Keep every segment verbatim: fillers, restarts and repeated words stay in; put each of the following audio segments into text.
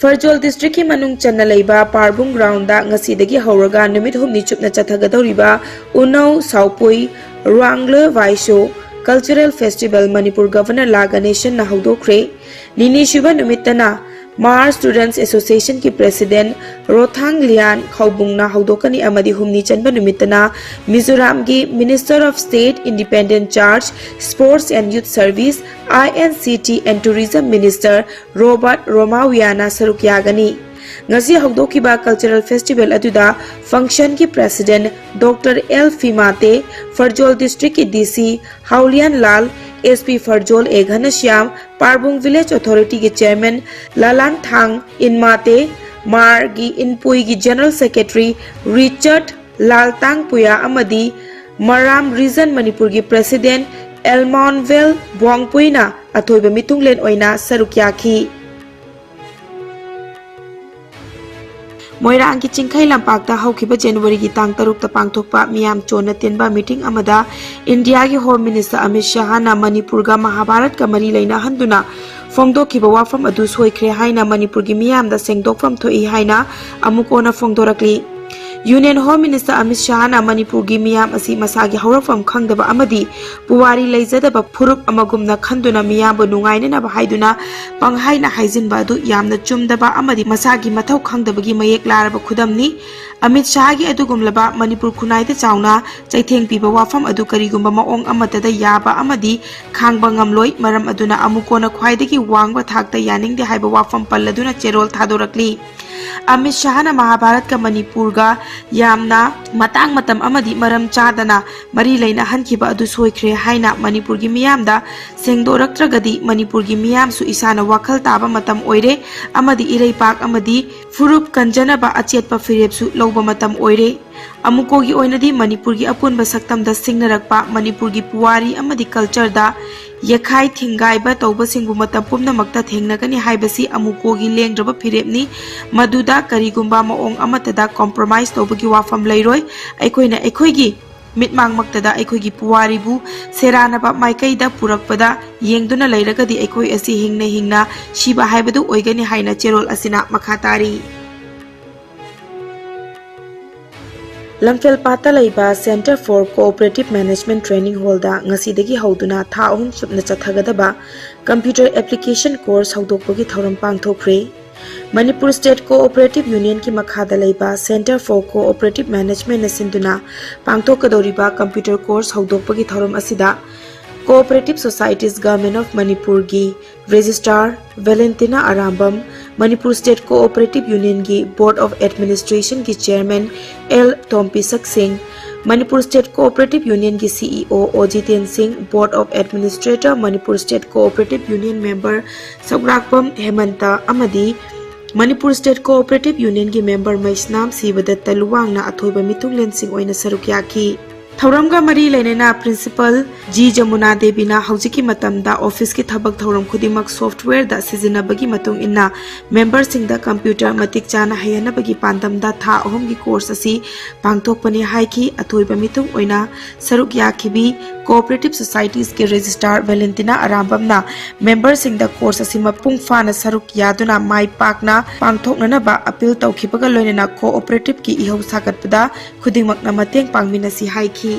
ꯐꯔꯖꯣꯜ ꯗꯤꯁꯇ꯭ꯔꯤꯛꯀꯤ ꯃꯅꯨꯡ ꯆꯟꯅ ꯂꯩꯕ ꯄꯥꯔꯕꯨꯡ ꯒ꯭ꯔꯥꯎꯟꯗ ꯉꯁꯤꯗꯒꯤ ꯍꯧꯔꯒ ꯅꯨꯃꯤꯠ ꯍꯨꯝꯅꯤ ꯆꯨꯞꯅ ꯆꯠꯊꯒꯗꯧꯔꯤꯕ ꯎꯅꯧ ꯁꯥꯎꯄꯨꯏ ꯔꯨꯋꯥꯡꯂꯣ ꯋꯥꯏꯁꯣ ꯀꯜꯆꯔꯦꯜ ꯐꯦꯁꯇꯤꯚꯦꯜ ꯃꯅꯤꯄꯨꯔ ꯒꯚꯔꯅꯔ ꯂꯥ ꯒꯅꯦꯁꯟꯅ ꯍꯧꯗꯣꯛꯈ꯭ꯔꯦ꯫ ꯅꯤꯅꯤ ꯁꯨꯕ ꯅꯨꯃꯤꯠꯇꯅ ꯃꯥꯔ ꯁ꯭ꯇꯨꯗꯦꯟꯠꯁ ꯑꯦꯁꯣꯁꯤꯌꯦꯁꯟꯒꯤ ꯄ꯭ꯔꯦꯁꯤꯗꯦꯟꯠ ꯔꯣꯊꯥꯡ ꯂꯤꯌꯥꯟ ꯈꯥꯎꯕꯨꯡꯅ ꯍꯧꯗꯣꯛꯀꯅꯤ ꯑꯃꯗꯤ ꯍꯨꯝꯅꯤ ꯆꯟꯕ ꯅꯨꯃꯤꯠꯇꯅ ꯃꯤꯖꯣꯔꯥꯝꯒꯤ Minister of State Independent Charge, Sports and Youth Service, I N C T and Tourism Minister Robert ꯔꯣꯃꯥꯋꯤꯌꯥꯅ ꯁꯔꯨꯛ ꯌꯥꯒꯅꯤ꯫ ꯉꯁꯤ ꯍꯧꯗꯣꯛꯈꯤꯕ ꯀꯜꯆꯔꯦꯜ ꯐꯦꯁꯇꯤꯚꯦꯜ ꯑꯗꯨꯗ ꯐꯪꯁꯟꯒꯤ president doctor L Fimate, Pherzawl ꯗꯤꯁꯇ꯭ꯔꯤꯛꯀꯤ D C Haulian Lal, S P Pherzawl A Ghanshyam, Parbung village ꯑꯣꯊꯣꯔꯤꯇꯤꯒꯤ ꯆꯦꯌꯔꯃꯦꯟ ꯂꯥꯂꯥꯟꯊꯥꯡ ꯏꯟꯃꯥꯇꯦ, ꯃꯥꯔꯒꯤ ꯏꯟꯄꯨꯏꯒꯤ ꯖꯦꯅꯔꯦꯜ ꯁꯦꯀ꯭ꯔꯦꯇꯔꯤ ꯔꯤꯆꯔꯠ ꯂꯥꯜꯇꯥꯡꯄꯨꯌꯥ ꯑꯃꯗꯤ ꯃꯔꯥꯝ ꯔꯤꯖꯟ ꯃꯅꯤꯄꯨꯔꯒꯤ ꯄ꯭ꯔꯦꯁꯤꯗꯦꯟꯠ ꯑꯦꯜꯃꯥꯎꯟꯚꯦꯜ ꯕꯣꯡꯄꯨꯏꯅ ꯑꯊꯣꯏꯕ ꯃꯤꯊꯨꯡꯂꯦꯟ ꯑꯣꯏꯅ ꯁꯔꯨꯛ ꯌꯥꯈꯤ꯫ ꯃꯣꯏꯔꯥꯡꯒꯤ ꯆꯤꯡꯈꯩ ꯂꯝꯄꯥꯛꯇ ꯍꯧꯈꯤꯕ ꯖꯅꯋꯥꯔꯤꯒꯤ ꯇꯥꯡ ꯇꯔꯨꯛꯇ ꯄꯥꯡꯊꯣꯛꯄ ꯃꯤꯌꯥꯝ ꯆꯣꯟꯅ ꯇꯤꯟꯕ ꯃꯤꯇꯤꯡ ꯑꯃꯗ ꯏꯟꯗꯤꯌꯥꯒꯤ ꯍꯣꯝ ꯃꯤꯅꯤꯁꯇꯔ ꯑꯃꯤꯠ ꯁꯍꯥꯅ ꯃꯅꯤꯄꯨꯔꯒ ꯃꯍꯥꯚꯥꯔꯠꯀ ꯃꯔꯤ ꯂꯩꯅꯍꯟꯗꯨꯅ ꯐꯣꯡꯗꯣꯛꯈꯤꯕ ꯋꯥꯐꯝ ꯑꯗꯨ ꯁꯣꯏꯈ꯭ꯔꯦ ꯍꯥꯏꯅ ꯃꯅꯤꯄꯨꯔꯒꯤ ꯃꯤꯌꯥꯝꯗ ꯁꯦꯡꯗꯣꯛꯐꯝ ꯊꯣꯛꯏ ꯍꯥꯏꯅ ꯑꯃꯨꯛ ꯍꯟꯅ ꯐꯣꯡꯗꯣꯔꯛꯂꯤ꯫ ꯌꯨꯅꯤꯌꯟ ꯍꯣꯝ ꯃꯤꯅꯤꯁꯇꯔ ꯑꯃꯤꯠ ꯁꯍꯥꯅ ꯃꯅꯤꯄꯨꯔꯒꯤ ꯃꯤꯌꯥꯝ ꯑꯁꯤ ꯃꯁꯥꯒꯤ ꯍꯧꯔꯛꯐꯝ ꯈꯪꯗꯕ ꯑꯃꯗꯤ ꯄꯨꯋꯥꯔꯤ ꯂꯩꯖꯗꯕ ꯐꯨꯔꯨꯞ ꯑꯃꯒꯨꯝꯅ ꯈꯟꯗꯨꯅ ꯃꯤꯌꯥꯝꯕꯨ ꯅꯨꯡꯉꯥꯏꯅꯅꯕ ꯍꯥꯏꯗꯨꯅ ꯄꯪꯍꯥꯏꯅ ꯍꯥꯏꯖꯤꯟꯕ ꯑꯗꯨ ꯌꯥꯝꯅ ꯆꯨꯝꯗꯕ ꯑꯃꯗꯤ ꯃꯁꯥꯒꯤ ꯃꯊꯧ ꯈꯪꯗꯕꯒꯤ ꯃꯌꯦꯛ ꯂꯥꯔꯕ ꯈꯨꯗꯝꯅꯤ꯫ ꯑꯃꯤꯠ ꯁꯍꯥꯒꯤ ꯑꯗꯨꯒꯨꯝꯂꯕ ꯃꯅꯤꯄꯨꯔ ꯈꯨꯟꯅꯥꯏꯗ ꯆꯥꯎꯅ ꯆꯩꯊꯦꯡ ꯄꯤꯕ ꯋꯥꯐꯝ ꯑꯗꯨ ꯀꯔꯤꯒꯨꯝꯕ ꯃꯑꯣꯡ ꯑꯃꯠꯇꯗ ꯌꯥꯕ ꯑꯃꯗꯤ ꯈꯥꯡꯕ ꯉꯝꯂꯣꯏ꯫ ꯃꯔꯝ ꯑꯗꯨꯅ ꯑꯃꯨꯛ ꯍꯟꯅ ꯈ꯭ꯋꯥꯏꯗꯒꯤ ꯋꯥꯡꯕ ꯊꯥꯛꯇ ꯌꯥꯅꯤꯡꯗꯦ ꯍꯥꯏꯕ ꯋꯥꯐꯝ ꯄꯜꯂꯗꯨꯅ ꯆꯦꯔꯣꯜ ꯊꯥꯗꯣꯔꯛꯂꯤ꯫ ꯑꯃꯤꯠ ꯁꯍꯥꯅ ꯃꯍꯥꯚꯥꯔꯠꯀ ꯃꯅꯤꯄꯨꯔꯒ ꯌꯥꯝꯅ ꯃꯇꯥꯡ ꯃꯇꯝ ꯑꯃꯗꯤ ꯃꯔꯝ ꯆꯥꯗꯅ ꯃꯔꯤ ꯂꯩꯅꯍꯟꯈꯤꯕ ꯑꯗꯨ ꯁꯣꯏꯈ꯭ꯔꯦ ꯍꯥꯏꯅ ꯃꯅꯤꯄꯨꯔꯒꯤ ꯃꯤꯌꯥꯝꯗ ꯁꯦꯡꯗꯣꯔꯛꯇ꯭ꯔꯒꯗꯤ ꯃꯅꯤꯄꯨꯔꯒꯤ ꯃꯤꯌꯥꯝꯁꯨ ꯏꯁꯥꯅ ꯋꯥꯈꯜ ꯇꯥꯕ ꯃꯇꯝ ꯑꯣꯏꯔꯦ ꯑꯃꯗꯤ ꯏꯔꯩꯄꯥꯛ ꯑꯃꯗꯤ ꯐꯨꯔꯨꯞ ꯀꯟꯖꯅꯕ ꯑꯆꯦꯠꯄ ꯐꯤꯔꯦꯞꯁꯨ ꯂꯧꯕ ꯃꯇꯝ ꯑꯣꯏꯔꯦ꯫ ꯑꯃꯨꯛ ꯍꯟꯅꯒꯤ ꯑꯣꯏꯅꯗꯤ ꯃꯅꯤꯄꯨꯔꯒꯤ ꯑꯄꯨꯟꯕ ꯁꯛꯇꯝꯗ ꯁꯤꯡꯅꯔꯛꯄ ꯃꯅꯤꯄꯨꯔꯒꯤ ꯄꯨꯋꯥꯔꯤ ꯑꯃꯗꯤ cultureꯗ ꯌꯦꯈꯥꯏ ꯊꯤꯡꯒꯥꯏꯕ ꯇꯧꯕꯁꯤꯡꯕꯨ ꯃꯇꯝ ꯄꯨꯝꯅꯃꯛꯇ ꯊꯦꯡꯅꯒꯅꯤ ꯍꯥꯏꯕꯁꯤ ꯑꯃꯨꯛ ꯍꯟꯅꯒꯤ ꯂꯦꯡꯗ꯭ꯔꯕ ꯐꯤꯔꯦꯞꯅꯤ꯫ ꯃꯗꯨꯗ ꯀꯔꯤꯒꯨꯝꯕ ꯃꯑꯣꯡ ꯑꯃꯠꯇꯗ compromise ꯇꯧꯕꯒꯤ ꯋꯥꯐꯝ ꯂꯩꯔꯣꯏ꯫ ꯑꯩꯈꯣꯏꯅ ꯑꯩꯈꯣꯏꯒꯤ ꯃꯤꯠꯃꯥꯡꯃꯛꯇꯗ ꯑꯩꯈꯣꯏꯒꯤ ꯄꯨꯋꯥꯔꯤꯕꯨ ꯁꯦꯔꯥꯟꯅꯕ ꯃꯥꯏꯀꯩꯗ ꯄꯨꯔꯛꯄꯗ ꯌꯦꯡꯗꯨꯅ ꯂꯩꯔꯒꯗꯤ ꯑꯩꯈꯣꯏ ꯑꯁꯤ ꯍꯤꯡꯅ ꯍꯤꯡꯅ ꯁꯤꯕ ꯍꯥꯏꯕꯗꯨ ꯑꯣꯏꯒꯅꯤ ꯍꯥꯏꯅ ꯆꯦꯔꯣꯜ ꯑꯁꯤꯅ ꯃꯈꯥ ꯇꯥꯔꯤ꯫ ꯂꯝꯐꯦꯜꯄꯥꯠꯇ ꯂꯩꯕ Centre for Cooperative Management Training Hallꯗ ꯉꯁꯤꯗꯒꯤ ꯍꯧꯗꯨꯅ ꯊꯥ ꯑꯍꯨꯝ ꯆꯨꯞꯅ ꯆꯠꯊꯒꯗꯕ computer application course ꯍꯧꯗꯣꯛꯄꯒꯤ ꯊꯧꯔꯝ ꯄꯥꯡꯊꯣꯛꯈ꯭ꯔꯦ꯫ ꯃꯅꯤꯄꯨꯔ State Cooperative Unionꯒꯤ ꯃꯈꯥꯗ ꯂꯩꯕ Centre for Cooperative Managementꯅ ꯁꯤꯟꯗꯨꯅ ꯄꯥꯡꯊꯣꯛꯀꯗꯧꯔꯤꯕ computer course ꯍꯧꯗꯣꯛꯄꯒꯤ ꯊꯧꯔꯝ ꯑꯁꯤꯗ Cooperative Societies Government of ꯃꯅꯤꯄꯨꯔꯒꯤ Registrar Valentina Arambam, Manipur State Cooperative Unionꯒꯤ Board of Administrationꯒꯤ Chairman L Tompishak Singh, Manipur State Cooperative Unionꯒꯤ CEO ꯑꯣ ꯖꯤꯇꯦꯟ ꯁꯤꯡ, Board of Administrator, Manipur State Cooperative Union member ꯁꯧꯒ꯭ꯔꯥꯛꯄꯝ ꯍꯦꯃꯟꯇ ꯑꯃꯗꯤ ꯃꯅꯤꯄꯨꯔ State Cooperative Unionꯒꯤ member ꯃꯩꯁꯅꯥꯝ ꯁꯤꯕꯗꯠꯇ ꯂꯨꯋꯥꯡꯅ ꯑꯊꯣꯏꯕ ꯃꯤꯊꯨꯡꯂꯦꯟꯁꯤꯡ ꯑꯣꯏꯅ ꯁꯔꯨꯛ ꯌꯥꯈꯤ꯫ ꯊꯧꯔꯝꯒ ꯃꯔꯤ ꯂꯩꯅꯅ Principal ꯖꯤ ꯖꯃꯨꯅꯥ ꯗꯦꯕꯤꯅ ꯍꯧꯖꯤꯛꯀꯤ ꯃꯇꯝꯗ officeꯀꯤ ꯊꯕꯛ ꯊꯧꯔꯝ ꯈꯨꯗꯤꯡꯃꯛ softwareꯗ ꯁꯤꯖꯤꯟꯅꯕꯒꯤ ꯃꯇꯨꯡ ꯏꯟꯅ memberꯁꯤꯡꯗ computer ꯃꯇꯤꯛ ꯆꯥꯅ ꯍꯩꯍꯟꯅꯕꯒꯤ ꯄꯥꯟꯗꯝꯗ ꯊꯥ ꯑꯍꯨꯝꯒꯤ course ꯑꯁꯤ ꯄꯥꯡꯊꯣꯛꯄꯅꯤ ꯍꯥꯏꯈꯤ꯫ ꯑꯊꯣꯏꯕ ꯃꯤꯊꯨꯡ ꯑꯣꯏꯅ ꯁꯔꯨꯛ ꯌꯥꯈꯤꯕꯤ Cooperative Societiesꯀꯤ Registrar ꯚꯦꯂꯦꯟꯇꯤꯅꯥ ꯑꯔꯥꯝꯕꯝꯅ memberꯁꯤꯡꯗ course ꯑꯁꯤ ꯃꯄꯨꯡ ꯐꯥꯅ ꯁꯔꯨꯛ ꯌꯥꯗꯨꯅ ꯃꯥꯏ ꯄꯥꯛꯅ ꯄꯥꯡꯊꯣꯛꯅꯅꯕ appeal ꯇꯧꯈꯤꯕꯒ ꯂꯣꯏꯅꯅ Cooperative ꯀꯤ ꯏꯍꯧ ꯁꯥꯒꯠꯄꯗ ꯈꯨꯗꯤꯡꯃꯛꯅ ꯃꯇꯦꯡ ꯄꯥꯡꯃꯤꯟꯅꯁꯤ ꯍꯥꯏꯈꯤ꯫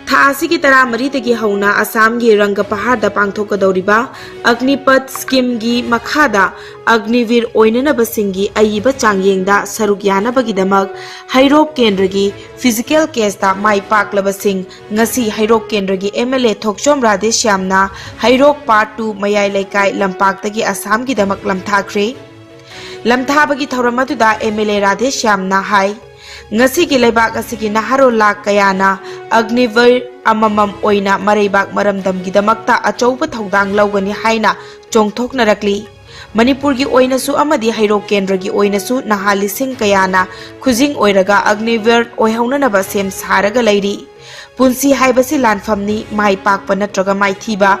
ꯊꯥ ꯑꯁꯤꯒꯤ ꯇꯔꯥꯃꯔꯤꯗꯒꯤ ꯍꯧꯅ ꯑꯁꯥꯝꯒꯤ ꯔꯪꯒꯄꯍꯥꯔꯗ ꯄꯥꯡꯊꯣꯛꯀꯗꯧꯔꯤꯕ ꯑꯒꯅꯤꯄꯊ schemeꯒꯤ ꯃꯈꯥꯗ ꯑꯒꯅꯤꯚꯤꯔ ꯑꯣꯏꯅꯅꯕꯁꯤꯡꯒꯤ ꯑꯏꯕ ꯆꯥꯡꯌꯦꯡꯗ ꯁꯔꯨꯛ ꯌꯥꯅꯕꯒꯤꯗꯃꯛ ꯍꯩꯔꯣꯛ ꯀꯦꯟꯗ꯭ꯔꯒꯤ physical caseꯇ ꯃꯥꯏ ꯄꯥꯛꯂꯕꯁꯤꯡ ꯉꯁꯤ ꯍꯩꯔꯣꯛ ꯀꯦꯟꯗ꯭ꯔꯒꯤ MLA ꯊꯣꯛꯆꯣꯝ ꯔꯥꯙꯦꯁ꯭ꯌꯥꯝꯅ ꯍꯩꯔꯣꯛ Part two ꯃꯌꯥꯏ ꯂꯩꯀꯥꯏ ꯂꯝꯄꯥꯛꯇꯒꯤ ꯑꯁꯥꯝꯒꯤꯗꯃꯛ ꯂꯝꯊꯥꯈ꯭ꯔꯦ꯫ ꯂꯝꯊꯥꯕꯒꯤ ꯊꯧꯔꯝ ꯑꯗꯨꯗ MLA ꯔꯥꯙꯦꯁ꯭ꯌꯥꯝꯅ ꯍꯥꯏ, ꯉꯁꯤꯒꯤ ꯂꯩꯕꯥꯛ ꯑꯁꯤꯒꯤ ꯅꯍꯥꯔꯣꯜ ꯂꯥꯛ ꯀꯌꯥꯅ ꯑꯒꯅꯤꯚꯤꯔ ꯑꯃꯃꯝ ꯑꯣꯏꯅ ꯃꯔꯩꯕꯥꯛ ꯃꯔꯝꯗꯝꯒꯤꯗꯃꯛꯇ ꯑꯆꯧꯕ ꯊꯧꯗꯥꯡ ꯂꯧꯒꯅꯤ ꯍꯥꯏꯅ ꯆꯣꯡꯊꯣꯛꯅꯔꯛꯂꯤ꯫ ꯃꯅꯤꯄꯨꯔꯒꯤ ꯑꯣꯏꯅꯁꯨ ꯑꯃꯗꯤ ꯍꯩꯔꯣꯛ ꯀꯦꯟꯗ꯭ꯔꯒꯤ ꯑꯣꯏꯅꯁꯨ ꯅꯍꯥ ꯂꯤꯁꯤꯡ ꯀꯌꯥꯅ ꯈꯨꯖꯤꯡ ꯑꯣꯏꯔꯒ ꯑꯒꯅꯤꯚꯤꯔ ꯑꯣꯏꯍꯧꯅꯅꯕ ꯁꯦꯝ ꯁꯥꯔꯒ ꯂꯩꯔꯤ꯫ ꯄꯨꯟꯁꯤ ꯍꯥꯏꯕꯁꯤ ꯂꯥꯟꯐꯝꯅꯤ, ꯃꯥꯏ ꯄꯥꯛꯄ ꯅꯠꯇ꯭ꯔꯒ ꯃꯥꯏꯊꯤꯕ꯫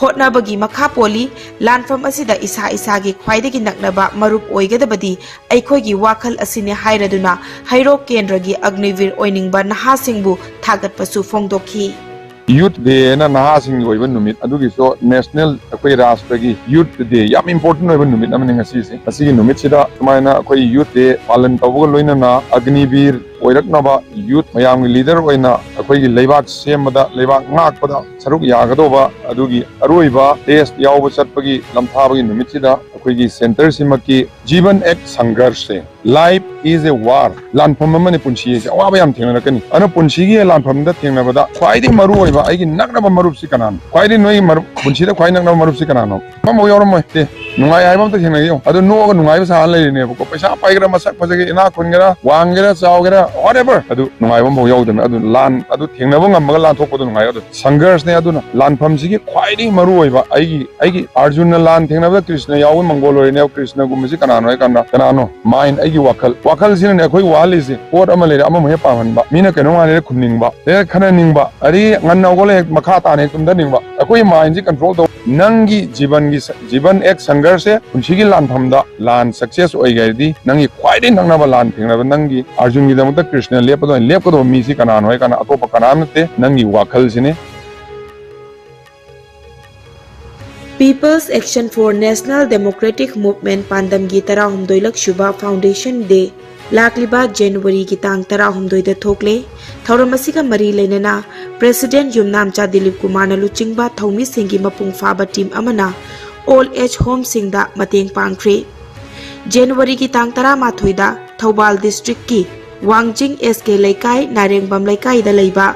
ꯍꯣꯠꯅꯕꯒꯤ ꯃꯈꯥ ꯄꯣꯜꯂꯤ꯫ ꯂꯥꯟꯐꯝ ꯑꯁꯤꯗ ꯏꯁꯥ ꯏꯁꯥꯒꯤ ꯈ꯭ꯋꯥꯏꯗꯒꯤ ꯅꯛꯅꯕ ꯃꯔꯨꯞ ꯑꯣꯏꯒꯗꯕꯗꯤ ꯑꯩꯈꯣꯏꯒꯤ ꯋꯥꯈꯜ ꯑꯁꯤꯅꯤ ꯍꯥꯏꯔꯗꯨꯅ ꯍꯩꯔꯣꯛ ꯀꯦꯟꯗ꯭ꯔꯒꯤ ꯑꯒꯅꯤꯕꯤꯔ ꯑꯣꯏꯅꯤꯡꯕ ꯅꯍꯥꯁꯤꯡꯕꯨ ꯊꯥꯒꯠꯄꯁꯨ ꯐꯣꯡꯗꯣꯛꯈꯤ꯫ ꯌꯨꯠ ꯗꯦ ꯍꯥꯏꯅ ꯅꯍꯥꯁꯤꯡꯒꯤ ꯑꯣꯏꯕ ꯅꯨꯃꯤꯠ, ꯑꯗꯨꯒꯤꯁꯨ ꯅꯦꯁꯅꯦꯜ ꯑꯩꯈꯣꯏ ꯔꯥꯁꯇ꯭ꯔꯒꯤ ꯌꯨꯠ ꯗꯦ, ꯌꯥꯝ ꯏꯝꯄꯣꯔꯇꯦꯟ ꯑꯣꯏꯕ ꯅꯨꯃꯤꯠ ꯑꯃꯅꯤ ꯉꯁꯤꯁꯦ꯫ ꯉꯁꯤꯒꯤ ꯅꯨꯃꯤꯠꯁꯤꯗ ꯁꯨꯃꯥꯏꯅ ꯑꯩꯈꯣꯏ ꯌꯨꯠ ꯗꯦ ꯄꯥꯂꯟ ꯇꯧꯕꯒ ꯂꯣꯏꯅꯅ ꯑꯒꯅꯤꯕꯤꯔ ꯑꯣꯏꯔꯛꯅꯕ, ꯌꯨꯠ ꯃꯌꯥꯝꯒꯤ ꯂꯤꯗꯔ ꯑꯣꯏꯅ ꯑꯩꯈꯣꯏꯒꯤ ꯂꯩꯕꯥꯛ ꯁꯦꯝꯕꯗ, ꯂꯩꯕꯥꯛ ꯉꯥꯛꯄꯗ ꯁꯔꯨꯛ ꯌꯥꯒꯗꯧꯕ ꯑꯗꯨꯒꯤ ꯑꯔꯣꯏꯕ ꯇꯦꯁ ꯌꯥꯎꯕ ꯆꯠꯄꯒꯤ ꯂꯝꯊꯥꯕꯒꯤ ꯅꯨꯃꯤꯠꯁꯤꯗ ꯑꯩꯈꯣꯏꯒꯤ ꯁꯦꯟꯇꯔꯁꯤꯃꯛꯀꯤ ꯖꯤꯕꯟ ꯑꯦꯛ ꯁꯪꯘꯔꯁ ꯁꯦ, Life is a war, ꯂꯥꯟꯐꯝ ꯑꯃꯅꯤ, ꯄꯨꯟꯁꯤ ꯍꯥꯏꯁꯦ ꯑꯋꯥꯕ ꯌꯥꯝ ꯊꯦꯡꯅꯔꯛꯀꯅꯤ꯫ ꯑꯗꯨꯅ ꯄꯨꯟꯁꯤꯒꯤ ꯂꯥꯟꯐꯝꯗ ꯊꯦꯡꯅꯕꯗ ꯈ꯭ꯋꯥꯏꯗꯒꯤ ꯃꯔꯨ ꯑꯣꯏꯕ ꯑꯩꯒꯤ ꯅꯛꯅꯕ ꯃꯔꯨꯞꯁꯤ ꯀꯅꯥꯅꯣ? ꯈ꯭ꯋꯥꯏꯗꯒꯤ ꯅꯣꯏꯒꯤ ꯃꯔꯨꯞ, ꯄꯨꯟꯁꯤꯗ ꯈ꯭ꯋꯥꯏ ꯅꯛꯅꯕ ꯃꯔꯨꯞꯁꯤ ꯀꯅꯥꯅꯣ? ꯑꯃꯐꯥꯎ ꯌꯥꯎꯔꯝꯃꯣꯏ꯫ ꯑꯦ, ꯅꯨꯡꯉꯥꯏ ꯍꯥꯏꯕ ꯑꯝꯇ ꯊꯦꯡꯅꯒꯦ ꯌꯦꯡꯉꯣ꯫ ꯑꯗꯨ ꯅꯣꯛꯑꯒ ꯅꯨꯡꯉꯥꯏꯕ ꯁꯥꯔ ꯂꯩꯔꯤꯅꯦꯕꯀꯣ꯫ ꯄꯩꯁꯥ ꯄꯥꯏꯒꯦꯔꯥ, ꯃꯁꯛ ꯐꯖꯒꯦ, ꯏꯅꯥꯛ ꯈꯨꯟꯒꯦꯔꯥ, ꯋꯥꯡꯒꯦꯔꯥ, ꯆꯥꯎꯒꯦꯔꯥ, whatever, ꯑꯗꯨ ꯅꯨꯡꯉꯥꯏꯕ ꯑꯃꯐꯥꯎ ꯌꯥꯎꯗꯕꯅꯤ꯫ ꯑꯗꯨ ꯂꯥꯟ ꯑꯗꯨ ꯊꯦꯡꯅꯕ ꯉꯝꯃꯒ ꯂꯥꯟꯊꯣꯛꯄꯗꯣ ꯅꯨꯡꯉꯥꯏ꯫ ꯑꯗꯨ ꯁꯪꯘꯔꯁꯅꯦ꯫ ꯑꯗꯨꯅ ꯂꯥꯟꯐꯝꯁꯤꯒꯤ ꯈ꯭ꯋꯥꯏꯗꯒꯤ ꯃꯔꯨ ꯑꯣꯏꯕ ꯑꯩꯒꯤ, ꯑꯩꯒꯤ ꯑꯔꯖꯨꯟꯅ ꯂꯥꯟ ꯊꯦꯡꯅꯕꯗ ꯀ꯭ꯔꯤꯁꯅ ꯌꯥꯎꯕ ꯃꯪꯒꯣꯜ ꯑꯣꯏꯔꯤꯅꯦꯕ꯫ ꯀ꯭ꯔꯤꯁꯅꯒꯨꯝꯕꯁꯤ ꯀꯅꯥꯅꯣ ꯍꯥꯏ ꯀꯥꯟꯗ, ꯀꯅꯥꯅꯣ? ꯃꯥꯏꯟ, ꯑꯩꯒꯤ ꯋꯥꯈꯜ꯫ ꯋꯥꯈꯜꯁꯤꯅꯅꯦ ꯑꯩꯈꯣꯏ ꯋꯥꯍꯜꯂꯤꯁꯦ꯫ ꯄꯣꯠ ꯑꯃ ꯂꯩꯔꯦ, ꯑꯃꯃꯨꯛ ꯍꯦꯛ ꯄꯥꯝꯍꯟꯕ꯫ ꯃꯤꯅ ꯀꯩꯅꯣꯝ ꯍꯥꯏꯔꯦ ꯈꯨꯝꯅꯤꯡꯕ, ꯍꯦꯛ ꯈꯟꯅꯅꯤꯡꯕ, ꯑꯗꯒꯤ ꯉꯟꯅ ꯍꯧꯒꯠꯂ ꯍꯦꯛ ꯃꯈꯥ ꯇꯥꯅ ꯍꯦꯛ ꯇꯨꯝꯊꯅꯤꯡꯕ꯫ ꯑꯩꯈꯣꯏꯒꯤ ꯃꯥꯏꯟꯁꯤ ꯀꯟꯇ꯭ꯔꯣꯜ ꯇꯧ꯫ ꯅꯪꯒꯤ ꯖꯤꯕꯟꯒꯤ ꯁ-, ꯖꯤꯕꯟ ꯑꯦꯛ ꯁꯪꯘꯔꯁꯦ, ꯄꯨꯟꯁꯤꯒꯤ ꯂꯥꯟꯐꯝꯗ ꯂꯥꯟ ꯁꯛꯁꯦꯁ ꯑꯣꯏꯒꯦ ꯍꯥꯏꯔꯗꯤ ꯅꯪꯒꯤ ꯈ꯭ꯋꯥꯏꯗꯒꯤ ꯅꯛꯅꯕ ꯂꯥꯟ ꯊꯦꯡꯅꯕ, ꯅꯪꯒꯤ ꯑꯔꯖꯨꯟꯒꯤꯗꯃꯛꯇ ꯀ꯭ꯔꯤꯁꯅ ꯂꯦꯞꯄꯗꯣ, ꯂꯦꯞꯀꯗꯧꯕ ꯃꯤꯁꯤ ꯀꯅꯥꯅꯣ ꯍꯥꯏ ꯀꯥꯟꯗ ꯑꯇꯣꯞꯄ ꯀꯅꯥꯝ ꯅꯠꯇꯦ, ꯅꯪꯒꯤ ꯋꯥꯈꯜꯁꯤꯅꯦ꯫ People's Action for National Democratic Movement ꯄꯥꯟꯗꯝꯒꯤ ꯇꯔꯥꯍꯨꯝꯗꯣꯏꯂꯛ ꯁꯨꯕ Foundation Day ꯂꯥꯛꯂꯤꯕ ꯖꯅꯋꯥꯔꯤꯒꯤ ꯇꯥꯡ ꯇꯔꯥꯍꯨꯝꯗꯣꯏꯗ ꯊꯣꯛꯂꯦ꯫ ꯊꯧꯔꯝ ꯑꯁꯤꯒ ꯃꯔꯤ ꯂꯩꯅꯅ President ꯌꯨꯝꯅꯥꯝꯆꯥ ꯗꯤꯂꯤꯞ ꯀꯨꯃꯥꯔꯅ ꯂꯨꯆꯤꯡꯕ ꯊꯧꯃꯤꯁꯤꯡꯒꯤ ꯃꯄꯨꯡ ꯐꯥꯕ team ꯑꯃꯅ Old Age Homeꯁꯤꯡꯗ ꯃꯇꯦꯡ ꯄꯥꯡꯈ꯭ꯔꯦ꯫ ꯖꯅꯋꯥꯔꯤꯒꯤ ꯇꯥꯡ ꯇꯔꯥꯃꯥꯊꯣꯏꯗ ꯊꯧꯕꯥꯜ districtꯀꯤ ꯋꯥꯡꯖꯤꯡ S K ꯂꯩꯀꯥꯏ, ꯅꯥꯔꯦꯡꯕꯝ ꯂꯩꯀꯥꯏꯗ ꯂꯩꯕ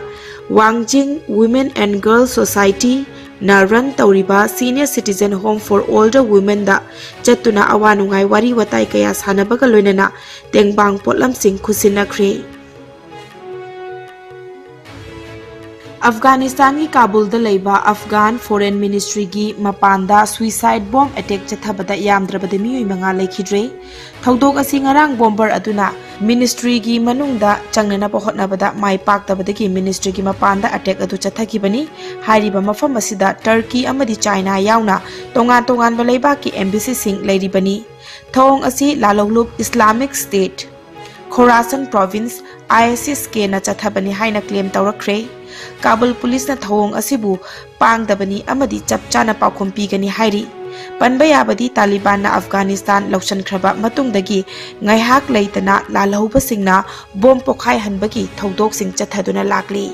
ꯋꯥꯡꯖꯤꯡ Women and Girls Society ꯅ run ꯇꯧꯔꯤꯕ Senior Citizen Home for Older Womenꯗ ꯆꯠꯇꯨꯅ ꯑꯋꯥ ꯅꯨꯡꯉꯥꯏ ꯋꯥꯔꯤ ꯋꯥꯇꯥꯏ ꯀꯌꯥ ꯁꯥꯟꯅꯕꯒ ꯂꯣꯏꯅꯅ ꯇꯦꯡꯕꯥꯡ ꯄꯣꯠꯂꯝꯁꯤꯡ ꯈꯨꯠꯁꯤꯟꯅꯈ꯭ꯔꯦ꯫ ꯑꯐꯒꯥꯅꯤꯁꯇꯥꯟꯒꯤ ꯀꯥꯕꯨꯜꯗ ꯂꯩꯕ ꯑꯐꯒꯥꯟ ꯐꯣꯔꯦꯟ ꯃꯤꯅꯤꯁꯇ꯭ꯔꯤꯒꯤ ꯃꯄꯥꯟꯗ suicide bomb attack ꯆꯠꯊꯕꯗ ꯌꯥꯝꯗ꯭ꯔꯕꯗ ꯃꯤꯑꯣꯏ ꯃꯉꯥ ꯂꯩꯈꯤꯗ꯭ꯔꯦ꯫ ꯊꯧꯗꯣꯛ ꯑꯁꯤ ꯉꯔꯥꯡ bomber ꯑꯗꯨꯅ ꯃꯤꯅꯤꯁꯇ꯭ꯔꯤꯒꯤ ꯃꯅꯨꯡꯗ ꯆꯪꯅꯅꯕ ꯍꯣꯠꯅꯕꯗ ꯃꯥꯏ ꯄꯥꯛꯇꯕꯗꯒꯤ ꯃꯤꯅꯤꯁꯇ꯭ꯔꯤꯒꯤ ꯃꯄꯥꯟꯗ attack ꯑꯗꯨ ꯆꯠꯊꯈꯤꯕꯅꯤ꯫ ꯍꯥꯏꯔꯤꯕ ꯃꯐꯝ ꯑꯁꯤꯗ ꯇꯔꯀꯤ ꯑꯃꯗꯤ ꯆꯥꯏꯅꯥ ꯌꯥꯎꯅ ꯇꯣꯉꯥꯟ ꯇꯣꯉꯥꯟꯕ ꯂꯩꯕꯥꯛꯀꯤ embassy ꯁꯤꯡ ꯂꯩꯔꯤꯕꯅꯤ꯫ ꯊꯧꯑꯣꯡ ꯑꯁꯤ ꯂꯥꯜꯍꯧꯂꯨꯞ Islamic State Khorasan Province, ISIS-ꯀꯦꯅ ꯆꯠꯊꯕꯅꯤ ꯍꯥꯏꯅ claim ꯇꯧꯔꯛꯈ꯭ꯔꯦ꯫ ꯀꯥꯕꯨꯜ ꯄꯨꯂꯤꯁꯅ ꯊꯧꯑꯣꯡ ꯑꯁꯤꯕꯨ ꯄꯥꯡꯗꯕꯅꯤ ꯑꯃꯗꯤ ꯆꯞ ꯆꯥꯅ ꯄꯥꯎꯈꯨꯝ ꯄꯤꯒꯅꯤ ꯍꯥꯏꯔꯤ꯫ ꯄꯟꯕ ꯌꯥꯕꯗꯤ, ꯇꯥꯂꯤꯕꯥꯟꯅ ꯑꯐꯒꯥꯅꯤꯁꯇꯥꯟ ꯂꯧꯁꯤꯟꯈ꯭ꯔꯕ ꯃꯇꯨꯡꯗꯒꯤ ꯉꯥꯏꯍꯥꯛ ꯂꯩꯇꯅ ꯂꯥꯜꯍꯧꯕꯁꯤꯡꯅ bomb ꯄꯣꯈꯥꯏꯍꯟꯕꯒꯤ ꯊꯧꯗꯣꯛꯁꯤꯡ ꯆꯠꯊꯗꯨꯅ ꯂꯥꯛꯂꯤ꯫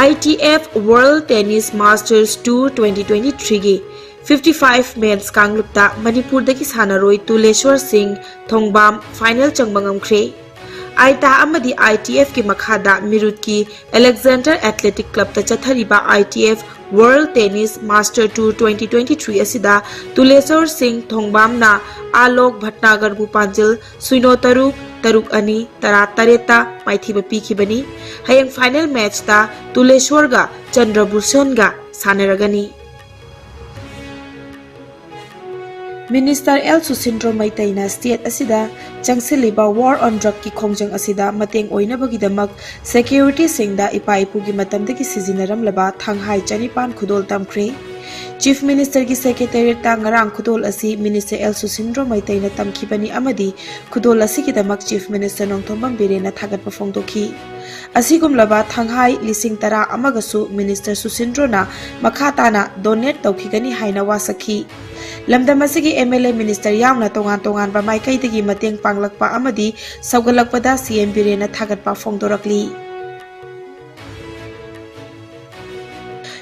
ITF World Tennis Masters Tour twenty twenty-three-ꯒꯤ fifty-five men's ꯀꯥꯡꯂꯨꯞꯇ ꯃꯅꯤꯄꯨꯔꯗꯒꯤ ꯁꯥꯟꯅꯔꯣꯏ ꯇꯨꯂꯦꯁ꯭ꯋꯔ ꯁꯤꯡ ꯊꯣꯡꯕꯥꯝ final ꯆꯪꯕ ꯉꯝꯈ꯭ꯔꯦ꯫ ꯑꯥꯏꯇꯥ ꯑꯃꯗꯤ ITF-ꯀꯤ ꯃꯈꯥꯗ ꯃꯤꯔꯨꯠꯀꯤ Alexander Athletic Club-ꯇ ꯆꯠꯊꯔꯤꯕ ITF World Tennis Master Tour twenty twenty-three ꯑꯁꯤꯗ ꯇꯨꯂꯦꯁ꯭ꯋꯔ ꯁꯤꯡ ꯊꯣꯡꯕꯥꯝꯅ ꯑꯥꯂꯣꯛ ꯚꯠꯅꯥꯒꯔꯕꯨ ꯄꯥꯟꯖꯤꯜ ꯁꯤꯅꯣ ꯇꯔꯨꯛ, ꯇꯔꯨꯛ ꯑꯅꯤ, ꯇꯔꯥ ꯇꯔꯦꯠꯇ ꯃꯥꯏꯊꯤꯕ ꯄꯤꯈꯤꯕꯅꯤ꯫ ꯍꯌꯦꯡ final match-ꯇ ꯇꯨꯂꯦꯁ꯭ꯋꯔꯒ ꯆꯟꯗ꯭ꯔꯚꯨꯁꯟꯒ ꯁꯥꯟꯅꯔꯒꯅꯤ꯫ Minister ꯑꯦꯜ ꯁꯨꯁꯤꯟꯗ꯭ꯔꯣ ꯃꯩꯇꯩꯅ state ꯑꯁꯤꯗ ꯆꯪꯁꯤꯜꯂꯤꯕ war on drug-ꯀꯤ ꯈꯣꯡꯖꯪ ꯑꯁꯤꯗ ꯃꯇꯦꯡ ꯑꯣꯏꯅꯕꯒꯤꯗꯃꯛ security-ꯁꯤꯡꯗ ꯏꯄꯥ ꯏꯄꯨꯒꯤ ꯃꯇꯝꯗꯒꯤ ꯁꯤꯖꯤꯟꯅꯔꯝꯂꯕ ꯊꯥꯡꯍꯥꯏ ꯆꯅꯤꯄꯥꯟ ꯈꯨꯗꯣꯜ ꯇꯝꯈ꯭ꯔꯦ꯫ Chief Minister-ꯒꯤ Secretariat-ꯇ ꯉꯔꯥꯡ ꯈꯨꯗꯣꯜ ꯑꯁꯤ Minister ꯑꯦꯜ ꯁꯨꯁꯤꯟꯗ꯭ꯔꯣ ꯃꯩꯇꯩꯅ ꯇꯝꯈꯤꯕꯅꯤ ꯑꯃꯗꯤ ꯈꯨꯗꯣꯜ ꯑꯁꯤꯒꯤꯗꯃꯛ Chief Minister ꯅꯣꯡꯊꯣꯝꯕꯝ ꯕꯤꯔꯦꯟꯅ ꯊꯥꯒꯠꯄ ꯐꯣꯡꯗꯣꯛꯈꯤ꯫ ꯑꯁꯤꯒꯨꯝꯂꯕ ꯊꯥꯡꯍꯥꯏ ꯂꯤꯁꯤꯡ ꯇꯔꯥ ꯑꯃꯒꯁꯨ Minister ꯁꯨꯁꯤꯟꯗ꯭ꯔꯣꯅ ꯃꯈꯥ ꯇꯥꯅ donate ꯇꯧꯈꯤꯒꯅꯤ ꯍꯥꯏꯅ ꯋꯥꯁꯛꯈꯤ꯫ ꯂꯝꯗꯝ ꯑꯁꯤꯒꯤ MLA minister ꯌꯥꯎꯅ ꯇꯣꯉꯥꯟ ꯇꯣꯉꯥꯟꯕ ꯃꯥꯏꯀꯩꯗꯒꯤ ꯃꯇꯦꯡ ꯄꯥꯡꯂꯛꯄ ꯑꯃꯗꯤ ꯁꯧꯒꯠꯂꯛꯄꯗ CM ꯕꯤꯔꯦꯟꯅ ꯊꯥꯒꯠꯄ ꯐꯣꯡꯗꯣꯔꯛꯂꯤ꯫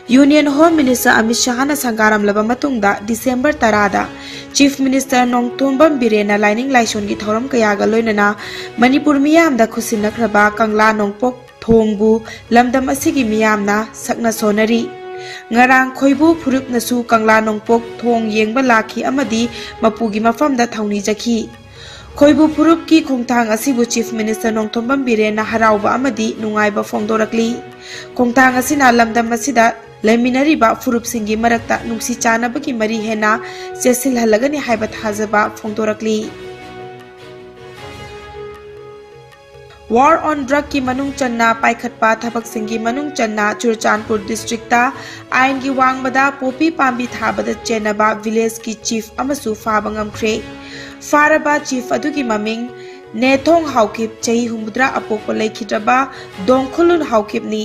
Union Home Minister Amit Shahꯅ ꯁꯪꯒꯥꯔꯝꯂꯕ ꯃꯇꯨꯡꯗ December ꯇꯔꯥꯗ Chief Minister ꯅꯣꯡꯊꯣꯝꯕꯝ ꯕꯤꯔꯦꯟꯅ ꯂꯥꯏꯅꯤꯡ ꯂꯥꯏꯁꯣꯟꯒꯤ ꯊꯧꯔꯝ ꯀꯌꯥꯒ ꯂꯣꯏꯅꯅ ꯃꯅꯤꯄꯨꯔ ꯃꯤꯌꯥꯝꯗ ꯈꯨꯠꯁꯤꯟꯅꯈ꯭ꯔꯕ ꯀꯪꯂꯥ ꯅꯣꯡꯄꯣꯛ ꯊꯣꯡꯕꯨ ꯂꯝꯗꯝ ꯑꯁꯤꯒꯤ ꯃꯤꯌꯥꯝꯅ ꯁꯛꯅ ꯁꯣꯟꯅꯔꯤ꯫ ꯉꯔꯥꯡ ꯈꯣꯏꯕꯨ ꯐꯨꯔꯨꯞꯅꯁꯨ ꯀꯪꯂꯥ ꯅꯣꯡꯄꯣꯛ ꯊꯣꯡ ꯌꯦꯡꯕ ꯂꯥꯛꯈꯤ ꯑꯃꯗꯤ ꯃꯄꯨꯒꯤ ꯃꯐꯝꯗ ꯊꯧꯅꯤꯖꯈꯤ꯫ ꯈꯣꯏꯕꯨ ꯐꯨꯔꯨꯞꯀꯤ ꯈꯣꯡꯊꯥꯡ ꯑꯁꯤꯕꯨ Chief Minister ꯅꯣꯡꯊꯣꯝꯕꯝ ꯕꯤꯔꯦꯟꯅ ꯍꯔꯥꯎꯕ ꯑꯃꯗꯤ ꯅꯨꯡꯉꯥꯏꯕ ꯐꯣꯡꯗꯣꯔꯛꯂꯤ꯫ ꯈꯣꯡꯊꯥꯡ ꯑꯁꯤꯅ ꯂꯝꯗꯝ ꯑꯁꯤꯗ ꯂꯩꯃꯤꯟꯅꯔꯤꯕ ꯐꯨꯔꯨꯞꯁꯤꯡꯒꯤ ꯃꯔꯛꯇ ꯅꯨꯡꯁꯤ ꯆꯥꯟꯅꯕꯒꯤ ꯃꯔꯤ ꯍꯦꯟꯅ ꯆꯦꯠꯁꯤꯜꯍꯜꯂꯒꯅꯤ ꯍꯥꯏꯕ ꯊꯥꯖꯕ ꯐꯣꯡꯗꯣꯔꯛꯂꯤ꯫ War on Drugꯀꯤ ꯃꯅꯨꯡ ꯆꯟꯅ ꯄꯥꯏꯈꯠꯄ ꯊꯕꯛꯁꯤꯡꯒꯤ ꯃꯅꯨꯡ ꯆꯟꯅ ꯆꯨꯔꯆꯥꯟꯄꯨꯔ districtꯇ ꯑꯥꯏꯟꯒꯤ ꯋꯥꯡꯃꯗ ꯄꯣꯄꯤ ꯄꯥꯝꯕꯤ ꯊꯥꯕꯗ ꯆꯦꯟꯅꯕ villageꯀꯤ chief ꯑꯃꯁꯨ ꯐꯥꯕ ꯉꯝꯈ꯭ꯔꯦ꯫ ꯐꯥꯔꯕ chief ꯑꯗꯨꯒꯤ ꯃꯃꯤꯡ ꯅꯦꯊꯣꯡ ꯍꯥꯎꯀꯤꯞ, ꯆꯍꯤ ꯍꯨꯝꯐꯨꯇꯔꯥ ꯑꯄꯣꯛꯄ ꯂꯩꯈꯤꯗ꯭ꯔꯕ ꯗꯣꯡꯈꯨꯂꯨꯟ ꯍꯥꯎꯀꯤꯞꯅꯤ꯫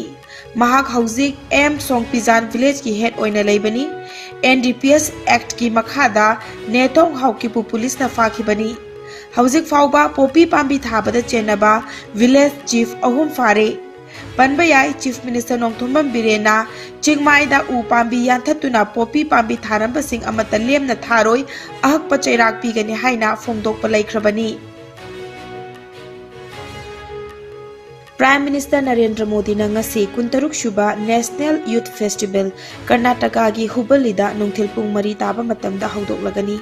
ꯃꯍꯥꯛ ꯍꯧꯖꯤꯛ M ꯁꯣꯡꯄꯤꯖꯥꯟ villageꯀꯤ head ꯑꯣꯏꯅ ꯂꯩꯕꯅꯤ꯫ NDPS Actꯀꯤ ꯃꯈꯥꯗ ꯅꯦꯊꯣꯡ ꯍꯥꯎꯀꯤꯞꯄꯨ ꯄꯨꯂꯤꯁꯅ ꯐꯥꯈꯤꯕꯅꯤ꯫ ꯍꯧꯖꯤꯛ ꯐꯥꯎꯕ ꯄꯣꯄꯤ ꯄꯥꯝꯕꯤ ꯊꯥꯕꯗ ꯆꯦꯟꯅꯕ village chief ꯑꯍꯨꯝ ꯐꯥꯔꯦ꯫ ꯄꯟꯕ ꯌꯥꯏ, Chief Minister ꯅꯣꯡꯊꯣꯝꯕꯝ ꯕꯤꯔꯦꯟꯅ ꯆꯤꯡꯃꯥꯏꯗ ꯎ ꯄꯥꯝꯕꯤ ꯌꯥꯟꯊꯠꯇꯨꯅ ꯄꯣꯄꯤ ꯄꯥꯝꯕꯤ ꯊꯥꯔꯝꯕꯁꯤꯡ ꯑꯃꯠꯇ ꯂꯦꯝꯅ ꯊꯥꯔꯣꯏ, ꯑꯍꯛꯄ ꯆꯩꯔꯥꯛ ꯄꯤꯒꯅꯤ ꯍꯥꯏꯅ ꯐꯣꯡꯗꯣꯛꯄ ꯂꯩꯈ꯭ꯔꯕꯅꯤ꯫ Prime Minister ꯅꯔꯦꯟꯗ꯭ꯔ ꯃꯣꯗꯤꯅ ꯉꯁꯤ ꯀꯨꯟꯇꯔꯨꯛ ꯁꯨꯕ National Youth Festival ꯀꯔꯅꯥꯇꯀꯥꯒꯤ ꯍꯨꯕꯜꯂꯤꯗ ꯅꯨꯡꯊꯤꯜ ꯄꯨꯡ ꯃꯔꯤ ꯇꯥꯕ ꯃꯇꯝꯗ ꯍꯧꯗꯣꯛꯂꯒꯅꯤ꯫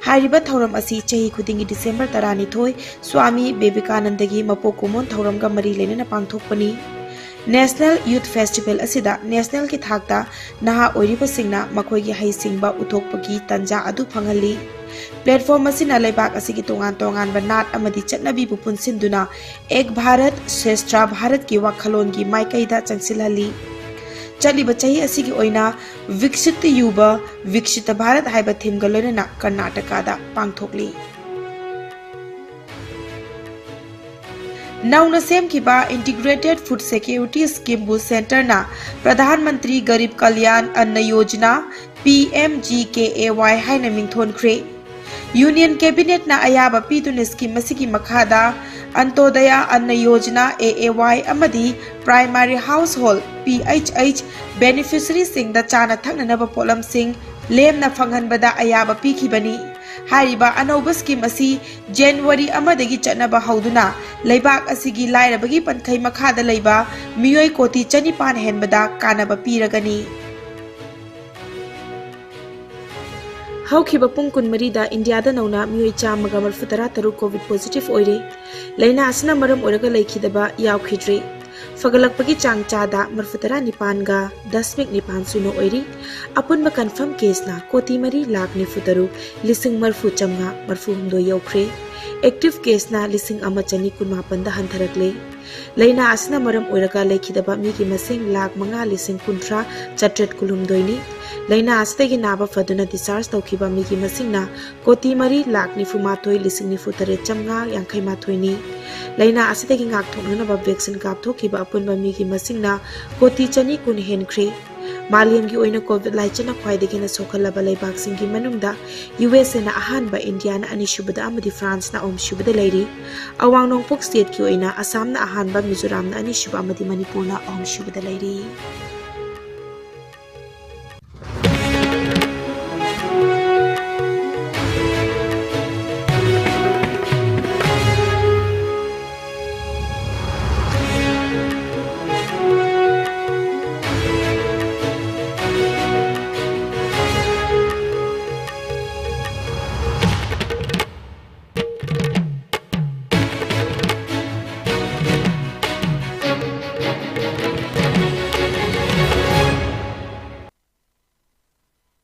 ꯍꯥꯏꯔꯤꯕ ꯊꯧꯔꯝ ꯑꯁꯤ ꯆꯍꯤ ꯈꯨꯗꯤꯡꯒꯤ December ꯇꯔꯥꯅꯤꯊꯣꯏ ꯁ꯭ꯋꯥꯃꯤ ꯕꯤꯕꯦꯀꯥꯅꯟꯗꯒꯤ ꯃꯄꯣꯛ ꯀꯨꯝꯑꯣꯟ ꯊꯧꯔꯝꯒ ꯃꯔꯤ ꯂꯩꯅꯅ ꯄꯥꯡꯊꯣꯛꯄꯅꯤ꯫ National Youth Festival ꯑꯁꯤꯗ nationalꯒꯤ ꯊꯥꯛꯇ ꯅꯍꯥ ꯑꯣꯏꯔꯤꯕꯁꯤꯡꯅ ꯃꯈꯣꯏꯒꯤ ꯍꯩꯁꯤꯡꯕ ꯎꯠꯊꯣꯛꯄꯒꯤ ꯇꯥꯟꯖꯥ ꯑꯗꯨ ꯐꯪꯍꯜꯂꯤ꯫ Platform ꯑꯁꯤꯅ ꯂꯩꯕꯥꯛ ꯑꯁꯤꯒꯤ ꯇꯣꯉꯥꯟ ꯇꯣꯉꯥꯟꯕ ꯅꯥꯠ ꯑꯃꯗꯤ ꯆꯠꯅꯕꯤꯕꯨ ꯄꯨꯟꯁꯤꯟꯗꯨꯅ ꯑꯦꯛ ꯚꯥꯔꯠ ꯁ꯭ꯔꯦꯁ꯭ꯊ ꯚꯥꯔꯠꯀꯤ ꯋꯥꯈꯜꯂꯣꯟꯒꯤ ꯃꯥꯏꯀꯩꯗ ꯆꯪꯁꯤꯜꯍꯜꯂꯤ꯫ ꯆꯠꯂꯤꯕ ꯆꯍꯤ ꯑꯁꯤꯒꯤ ꯑꯣꯏꯅ ꯕꯤꯛꯁꯤꯠ ꯌꯨꯚ ꯕꯤꯛꯁꯤꯠ ꯚꯥꯔꯠ ꯍꯥꯏꯕ themeꯒ ꯂꯣꯏꯅꯅ ꯀꯔꯅꯥꯇꯀꯥꯗ ꯄꯥꯡꯊꯣꯛꯂꯤ꯫ ꯅꯧꯅ ꯁꯦꯝꯈꯤꯕ Integrated Food Security Schemeꯕꯨ centreꯅ Pradhan Mantri Garib Kalyan ꯑꯟꯅ Yojana, P M G K A Y ꯍꯥꯏꯅ ꯃꯤꯡꯊꯣꯟꯈ꯭ꯔꯦ꯫ ꯌꯨꯅꯤꯌꯟ ꯀꯦꯕꯤꯅꯦꯠꯅ ꯑꯌꯥꯕ ꯄꯤꯗꯨꯅ ꯁ꯭ꯀꯤꯝ ꯑꯁꯤꯒꯤ ꯃꯈꯥꯗ ꯑꯟꯇꯣꯗꯌ ꯑꯟꯅ ꯌꯣꯖꯅꯥ, ꯑꯦ ꯑꯦ ꯋꯥꯏ, ꯑꯃꯗꯤ primary household, P H H, ꯕꯦꯅꯤꯐꯤꯁꯔꯤꯁꯤꯡꯗ ꯆꯥꯅ ꯊꯛꯅꯅꯕ ꯄꯣꯠꯂꯝꯁꯤꯡ ꯂꯦꯝꯅ ꯐꯪꯍꯟꯕꯗ ꯑꯌꯥꯕ ꯄꯤꯈꯤꯕꯅꯤ꯫ ꯍꯥꯏꯔꯤꯕ ꯑꯅꯧꯕ ꯁ꯭ꯀꯤꯝ ꯑꯁꯤ ꯖꯅꯋꯥꯔꯤ ꯑꯃꯗꯒꯤ ꯆꯠꯅꯕ ꯍꯧꯗꯨꯅ ꯂꯩꯕꯥꯛ ꯑꯁꯤꯒꯤ ꯂꯥꯏꯔꯕꯒꯤ ꯄꯟꯈꯩ ꯃꯈꯥꯗ ꯂꯩꯕ ꯃꯤꯑꯣꯏ ꯀꯣꯇꯤ ꯆꯅꯤꯄꯥꯟ ꯍꯦꯟꯕꯗ ꯀꯥꯟꯅꯕ ꯄꯤꯔꯒꯅꯤ꯫ ꯍꯧꯈꯤꯕ ꯄꯨꯡ ꯀꯨꯟꯃꯔꯤꯗ ꯏꯟꯗꯤꯌꯥꯗ ꯅꯧꯅ ꯃꯤꯑꯣꯏ ꯆꯥꯝꯃꯒ ꯃꯔꯤꯐꯨ ꯇꯔꯥ ꯇꯔꯨꯛ ꯀꯣꯚꯤꯗ ꯄꯣꯖꯤꯇꯤꯚ ꯑꯣꯏꯔꯦ꯫ ꯂꯥꯏꯅꯥ ꯑꯁꯤꯅ ꯃꯔꯝ ꯑꯣꯏꯔꯒ ꯂꯩꯈꯤꯗꯕ ꯌꯥꯎꯈꯤꯗ꯭ꯔꯦ꯫ ꯐꯒꯠꯂꯛꯄꯒꯤ ꯆꯥꯡ ꯆꯥꯗ ꯃꯔꯤꯐꯨ ꯇꯔꯥ ꯅꯤꯄꯥꯟꯒ ꯗꯁꯃꯤꯛ ꯅꯤꯄꯥꯟ ꯁꯨꯅ ꯑꯣꯏꯔꯤ꯫ ꯑꯄꯨꯟꯕ ꯀꯟꯐꯥꯔꯝ ꯀꯦꯁꯅ ꯀꯣꯇꯤ ꯃꯔꯤ ꯂꯥꯈ ꯅꯤꯐꯨ ꯇꯔꯨꯛ ꯂꯤꯁꯤꯡ ꯃꯔꯤꯐꯨ ꯆꯥꯝꯃꯉꯥ ꯃꯔꯤꯐꯨ ꯍꯨꯝꯗꯣꯏ ꯌꯧꯈ꯭ꯔꯦ꯫ ꯑꯦꯛꯇꯤꯚ ꯀꯦꯁꯅ ꯂꯤꯁꯤꯡ ꯑꯃ ꯆꯅꯤ ꯀꯨꯟꯃꯥꯄꯟꯗ ꯍꯟꯊꯔꯛꯂꯦ꯫ ꯂꯥꯏꯅꯥ ꯑꯁꯤꯅ ꯃꯔꯝ ꯑꯣꯏꯔꯒ ꯂꯩꯈꯤꯗꯕ ꯃꯤꯒꯤ ꯃꯁꯤꯡ ꯂꯥꯈ ꯃꯉꯥ ꯂꯤꯁꯤꯡ ꯀꯨꯟꯊ꯭ꯔꯥ ꯆꯥꯇ꯭ꯔꯦꯠ ꯀꯨꯟꯍꯨꯝꯗꯣꯏꯅꯤ꯫ ꯂꯥꯏꯅꯥ ꯑꯁꯤꯗꯒꯤ ꯅꯥꯕ ꯐꯗꯨꯅ ꯗꯤꯁꯆꯥꯔꯖ ꯇꯧꯈꯤꯕ ꯃꯤꯒꯤ ꯃꯁꯤꯡꯅ ꯀꯣꯇꯤ ꯃꯔꯤ ꯂꯥꯈ ꯅꯤꯐꯨ ꯃꯥꯊꯣꯏ ꯂꯤꯁꯤꯡ ꯅꯤꯐꯨ ꯇꯔꯦꯠ ꯆꯥꯝꯃꯉꯥ ꯌꯥꯡꯈꯩ ꯃꯥꯊꯣꯏꯅꯤ꯫ ꯂꯥꯏꯅꯥ ꯑꯁꯤꯗꯒꯤ ꯉꯥꯛꯊꯣꯛꯅꯅꯕ ꯚꯦꯛꯁꯤꯟ ꯀꯥꯞꯊꯣꯛꯈꯤꯕ ꯑꯄꯨꯟꯕ ꯃꯤꯒꯤ ꯃꯁꯤꯡꯅ ꯀꯣꯇꯤ ꯆꯅꯤ ꯀꯨꯟ ꯍꯦꯟꯈ꯭ꯔꯦ꯫ ꯃꯥꯂꯦꯝꯒꯤ ꯑꯣꯏꯅ ꯀꯣꯚꯤꯗ ꯂꯥꯏꯆꯠꯅ ꯈ꯭ꯋꯥꯏꯗꯒꯤ ꯍꯦꯟꯅ ꯁꯣꯛꯍꯜꯂꯕ ꯂꯩꯕꯥꯛꯁꯤꯡꯒꯤ ꯃꯅꯨꯡꯗ ꯌꯨ ꯑꯦꯁ ꯑꯦꯅ ꯑꯍꯥꯟꯕ, ꯏꯟꯗꯤꯌꯥꯅ ꯑꯅꯤꯁꯨꯕꯗ ꯑꯃꯗꯤ ꯐ꯭ꯔꯥꯟꯁꯅ ꯑꯍꯨꯝꯁꯨꯕꯗ ꯂꯩꯔꯤ꯫ ꯑꯋꯥꯡ ꯅꯣꯡꯄꯣꯛ ꯁ꯭ꯇꯦꯠꯀꯤ ꯑꯣꯏꯅ ꯑꯁꯥꯝꯅ ꯑꯍꯥꯟꯕ, ꯃꯤꯖꯣꯔꯥꯝꯅ ꯑꯅꯤꯁꯨꯕ ꯑꯃꯗꯤ ꯃꯅꯤꯄꯨꯔꯅ ꯑꯍꯨꯝꯁꯨꯕꯗ ꯂꯩꯔꯤ꯫